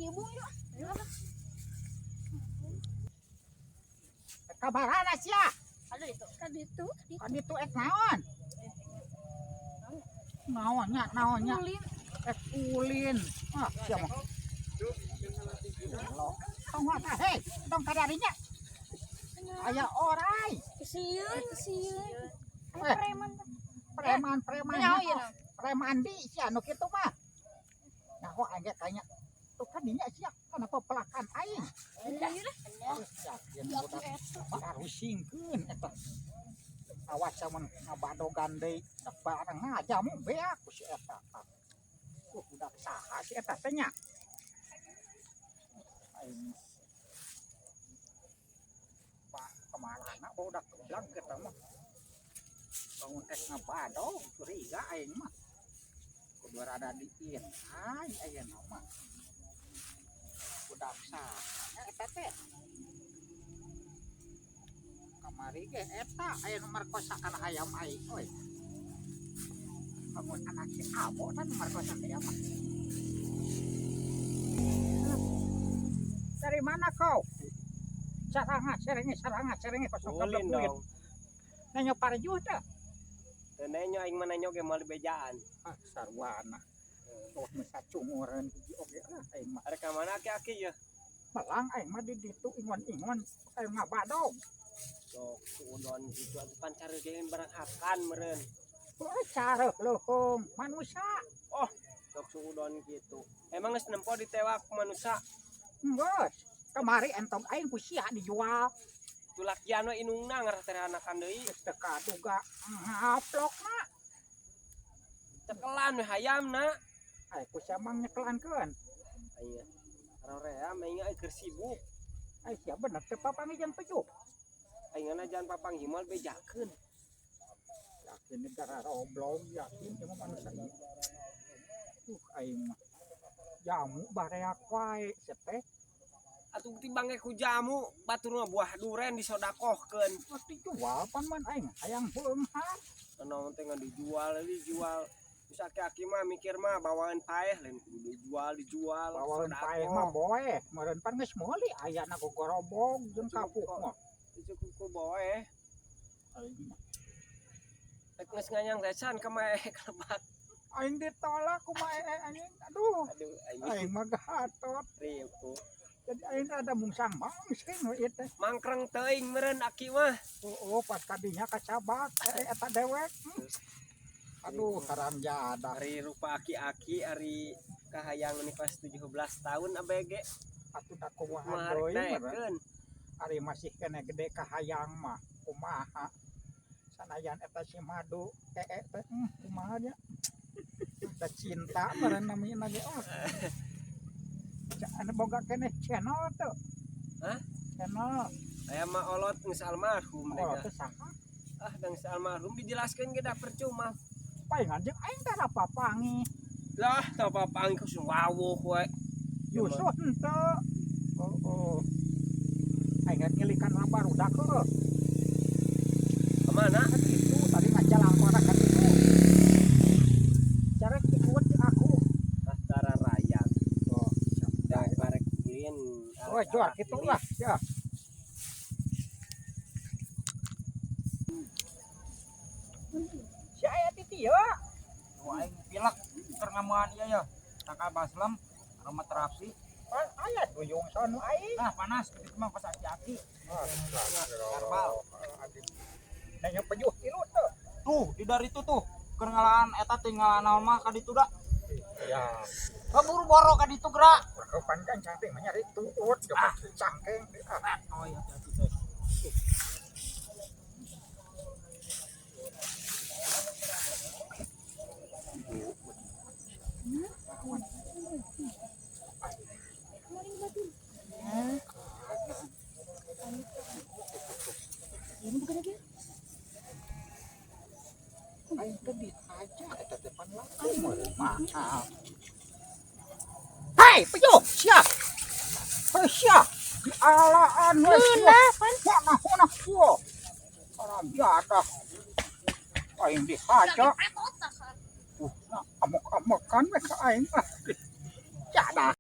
Ibu yuk. Kabarana sia? Ada itu. Kan itu. Kan itu ek naon? Naon nya, naon nya? Ulin. Ek ulin. Ah, sia mah. Tong apa hei, tong kadarinya. Aya orai. Kesieun, kesieun. Eh. Preman. Preman, preman. Nyaho ieu. Preman di sia nu kitu mah. Nyaho aing ge kayaknya. Tuh kan dinya sia, kenapa pelakan aing? Yakin budak karusingkeun eta. Awas samun ngabadogan deui, dak bareng ngajamu beak ku si eta. Budak saha si eta teh nya? Aing Pak kemarana budak geblak eta mah. Bangun ek ngabadog curiga aing mah. Kudu rada diintai ayeuna mah. Budak saha eta teh? Kamari ge eta aya nu markosa kana hayam aing euy. Bangun anak si Abo kan markosa hayam mah. Dari mana kau? Saranga serenge saranga serenge kosong Ulin dong. Nanya parjuh teh. Teu nenyo aing mah nenyo ge moal dibejaan. Ah sarwana. Oh mesa cungureun hiji oge lah aing mah. Arek ka mana aki-aki ya? Melang aing mah di ditu ingon-ingon aing ngabadog. Sok suudon gitu atuh pan caregeun barang hakan meureun. Oh, careuh leuheung manusia. Oh, sok suudon gitu. Emang geus nempo ditewak manusia? Geus. Kamari entong aing ku sia dijual. Tulakian we indungna ngarah anakan deui. Geus teu kaduga ngaplokna. Cekelan we hayamna. Ai ku sia mang nyekelankeun. Aing aroream aing keur sibuk. Ai sia bener teu papanggih jeung pejuh. Aing na jangan papanggih moal bejakeun. Yakin negara roblong yakin ieu mah manusia ieu. Aing mah jamu bareak wae sia teh. Atuh timbang ge ku jamu batur mah buah duren disodakohkeun. Geus dijual pan man aing hayang beunghar. Naon teh ngan dijual dijual. Terus aki-aki mah mikir mah bawaan paeh lain kudu dijual dijual. Bawaeun paeh mah boeh, meureun pan geus meuli ayana gogorobog jeung kapuk mah. Cukup ku boeh. Aing mah Rek geus nganyang recan ka mae kelebak. Aing ditolak kumaha anjing. Aduh. Aduh aing. Aing mah gatot. Rieu. Jadi aing rada mungsang mangsing we ieu teh. Mangkreng teuing meureun aki mah. Oh, pas kadinya kacabak eta dewek. Aduh, haram jadah. Ari rupa aki-aki ari kahayang ini pas 17 tahun ABG. Atuh da kumaha deui meureun. Ari masih kene gede kahayang mah kumaha. Sanajan eta si madu teh kumaha nya. Da cinta meureun namina ge oh. Anu boga keneh channel tuh. Hah? Channel. Aya mah olot geus almarhum deh. Olot teh saha? Ah, geus almarhum dijelaskeun ge da percuma. Palingan jeung aing teh papangi. Lah, teu papangi ku wawuh we. Yusuf henteu. Oh, oh. Aing rek ngilikan barudak heueuh. Ka mana? Kan itu tadi ngajalangkona kan itu. Cara ikut aku. Daftar raya. Oh, barek ulin. Oh, jual gitu lah, ya. Si aya titi ya. Wah, aing pilek keur ngamuan ieu ya. Tangkal baslem, aromaterapi. Aya duyung sono aing. Nah, panas itu mah pas aki-aki. Herbal. Nanya pejuh tilu tuh. Tuh, di dari itu tuh. Keur ngalaan eta teh ngalaan naon mah ka ditu da. Ya. Kaburu boro ka ditu gerak. Kapan kan cangkeng mah nyari tuut, ah cangkeng. Ah. Oh iya, hati-hati teh. Ini bukan lagi. Aing teh dihaja eta teh pan laku mahal. Hei, pejuh, siap. Hei, siap. Alaan we sia. Mana hona sia. Haram jadah. Aing dihaja. Nah, amok-amokan we ka aing ah.